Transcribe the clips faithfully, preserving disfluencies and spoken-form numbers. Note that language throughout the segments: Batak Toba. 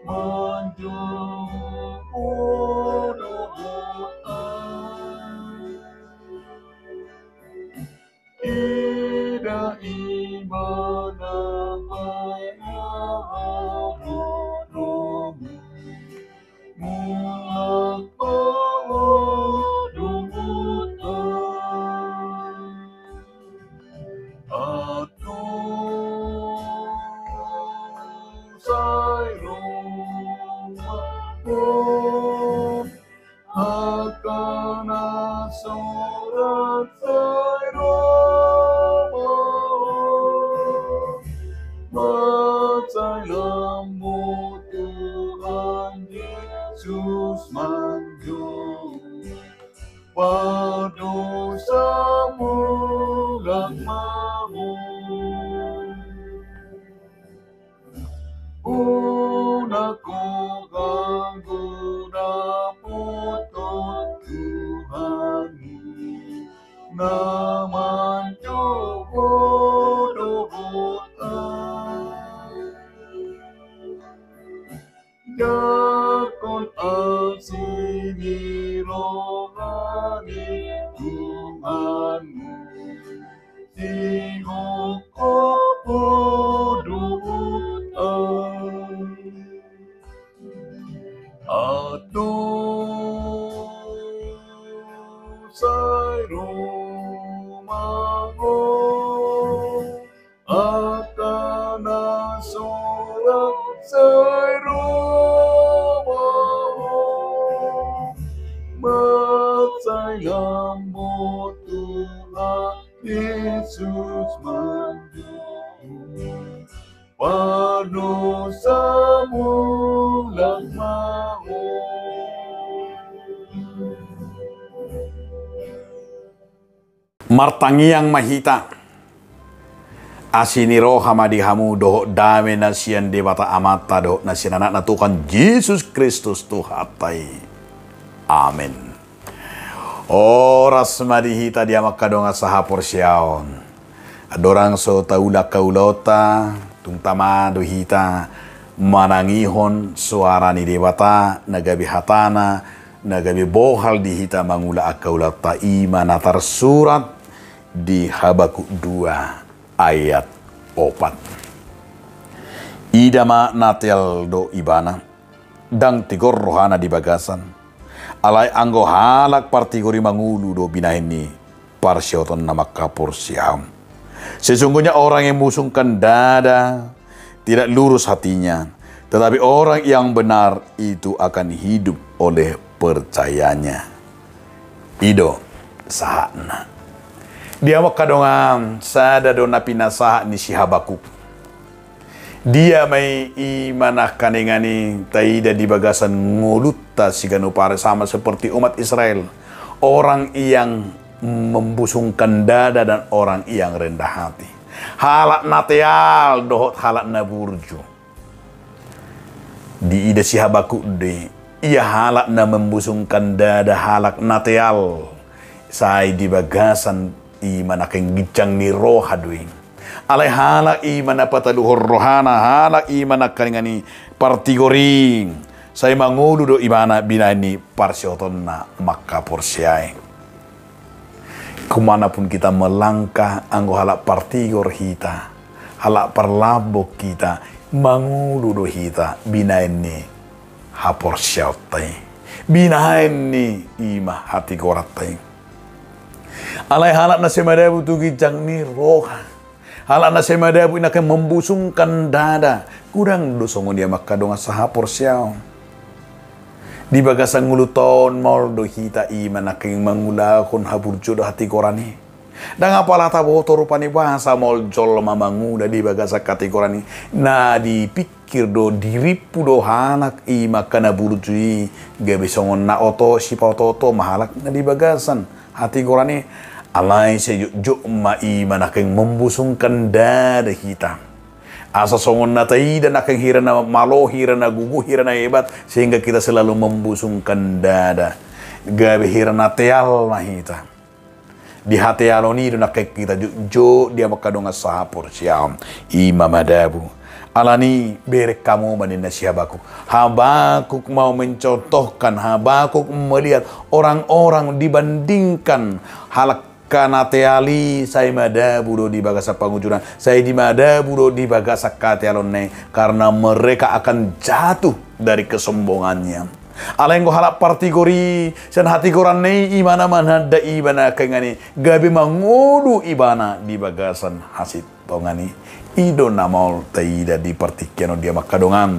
Manjou dohot au. Ida ibana pangaharoronmu. Mulak dohot au. Atung sai ro ma ho. Angka na sorat sai ro ma ho. Mansai lambok Tuhan Jesus manjou. Pardosa mulak ma ho. Unang ho anggo dapotan Tuhan na manjou ho dohot au. Jangkon asi ni roha ni Tuhanmu. Sihop ho dohot au. Atung sai ro ma ho. Angka na sorat sai ro ma ho. Mansai lambok Tuhan Jesus manjou. Pardosa mulak ma ho. Martangiang ma hita. Asi ni roha ma di hamu dohot dame na sian Debata Amanta dohot na sian Anakna Tuhan Jesus Kristus Tuhanta i. Amen. Horas ma di hita di hamu angka dongan sahaporseaon. Andorang so taula angka ulaonta, tung tama do hita manangihon soara ni Debata na gabe hatana, na gabe bohal di hita mangula angka ulaonta, i ma na tarsurat di Habakuk dua ayat opat. Ida ma na teal do ibana, ndang tigor rohana di bagasan. Alai anggo halak partigor i mangolu do binahen ni parsihaotonna manghaporseai. Sesungguhnya orang yang membusungkan dada tidak lurus hatinya, tetapi orang yang benar itu akan hidup oleh percayanya. I do sahatna. Di hamu angka dongan, sada do na pinasahat ni si Habakuk. Dia ma i, i ma nangkaningan i taida di bagasan ngolunta siganup ari, sama seperti umat Israel, orang yang membusungkan dada dan orang yang rendah hati. Halak na teal dohot halak na burju. Diida si Habakuk do i, ia halak na membusungkan dada, halak na teal, sai di bagasan i ma nangkin ginjang ni roha do i. Alai halak i ma na pataluhon rohana, halak i ma nangkaningan i partigor i, sai mangolu do ibana binahen ni parsihaotonna manghaporseai. Kemana pun kita melangkah, anggo halak partigor hita, halak parlambok hita, mangolu do hita binahen ni haporseaonta i, binahen ni i ma hatigoranta i. Alai halak na sai madabu tu ginjang ni roha, halak na sai madabu i nangkin membusungkan dada, godang do songon i, hamu angka dongan sahaporseaon. Di bagasan ngolunta on maol do hita i ma nangkin mangulahon haburjuon dohot hatigoran i. Ndang apala taboto rupani boasa maol jolma mangula di bagasan hatigoran i. Na dipikir do, dirimpu do halak i ma angka na burju i, gabe songon na oto, sipaotooto ma halak na di bagasan hatigoran i. Alai sai jotjot ma i ma nangkin membusungkan dada hita. Asa songon na taida nangkin hira na malo, hira na gogo, hira na hebat, sehingga kita selalu membusungkan dada. Gabe hira na teal ma hita. Di hatealon i do nangkin hita jotjot, di hamu angka dongan sahaporseaon, i ma madabu. Alani bereng hamu ma ninna si Habakuk. Habakuk mau mencontohkan, Habakuk melihat orang-orang dibandingkan halak na ateal i sai madabu do di bagasan pangunjunan, sai madabu do di bagasan hatealonna i, karena mereka akan jatuh dari kesombongannya. Alai anggo halak partigor i, sian hatigoranna i, ibana mananda ibana kengani, gabe mangolu ibana di bagasan hasit tongan i. I do na maol taida di partingkian on di amang hamu dongan.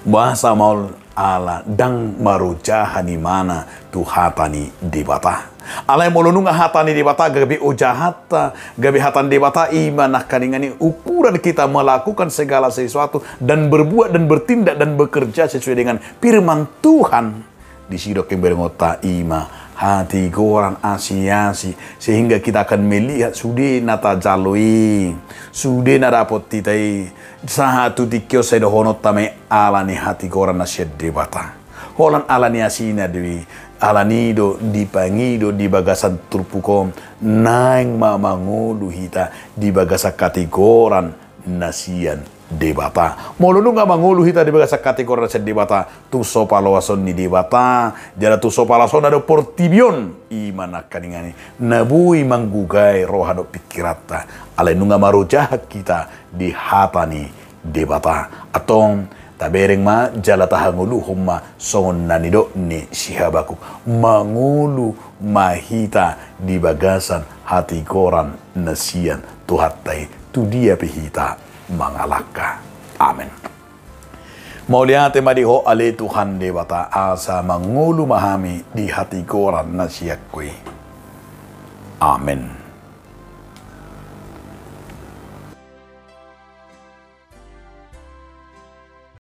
Boasa maol? Ala ndang marojahan ibana tu hata ni Debata. Alai molo nunga hata ni Debata gabe ojahanta, gabe hata ni Debata i ma nangkaningan i ukuran kita melakukan segala sesuatu dan berbuat dan bertindak dan bekerja sesuai dengan firman Tuhan. Disi do himberengonta i ma hatigoran, asi-asi, sehingga kita akan melihat sude na tajalo i, sude na dapot hita i, sahat tu tingki on sai dohononta ma i ala ni hatigoran na sian Debata. Holan ala ni asina do i, alani do dipangido di bagasan turpuk on, naeng ma mangolu hita di bagasan hatigoran na sian Debata. Molo nunga mangolu hita di bagasan hatigoran na sian Debata, tung so paloason ni Debata, jala tung so paloasonna do portibi on, i ma nangkaningan i na boi manggugai roha dohot pingkiranta. Alai nunga marojahan hita di hata ni Debata. Antong, tabereng ma jala tahangoluhon ma songon na nidok ni si Habakuk. Mangolu ma hita di bagasan hatigoran na sian Tuhanta i, tu dia pe hita mangalangka. Amen. Mauliate ma di Ho ale Tuhan Debata, asa mangolu ma hami di hatigoran na sian Ho i. Amen.